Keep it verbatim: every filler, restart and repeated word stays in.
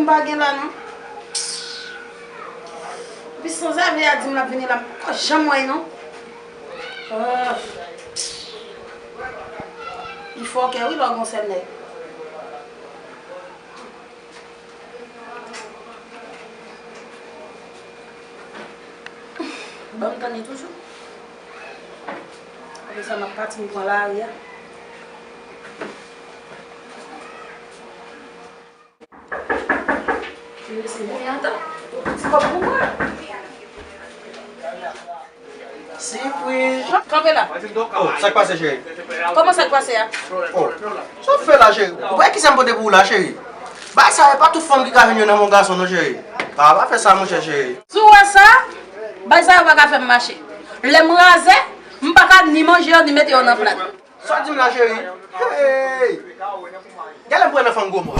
M pa gen la non. Epi sanzave a di m l ap vini la, m poko janm wè l non. Ah. Li fò kè wi lè w gen yon sèl nèg. Ban m tann li toujou. Apre sa, m ap pati, m pran lari a. Li resi vini antan. Ti kòb pou mwen. Sipriz. Kanpe la. Oh, sa k pase, cheri? Kòman sa k pase a? Oh, sa w fè la, cheri? Ou wè kisa m pote pou ou la, cheri? Bagay sa, e pa tout fanm ki ka jwenn yo nan men yon gason, non, cheri. Pa, pa fè sa, monchè, cheri. Si w wè sa, bagay sa yo pa ka fè m mache. Lè m razè, m pa ka ni manje yo, ni mete yo nan plat. Sa w di m la, cheri? Hey! Genlè m pran nan fanm gwo mò.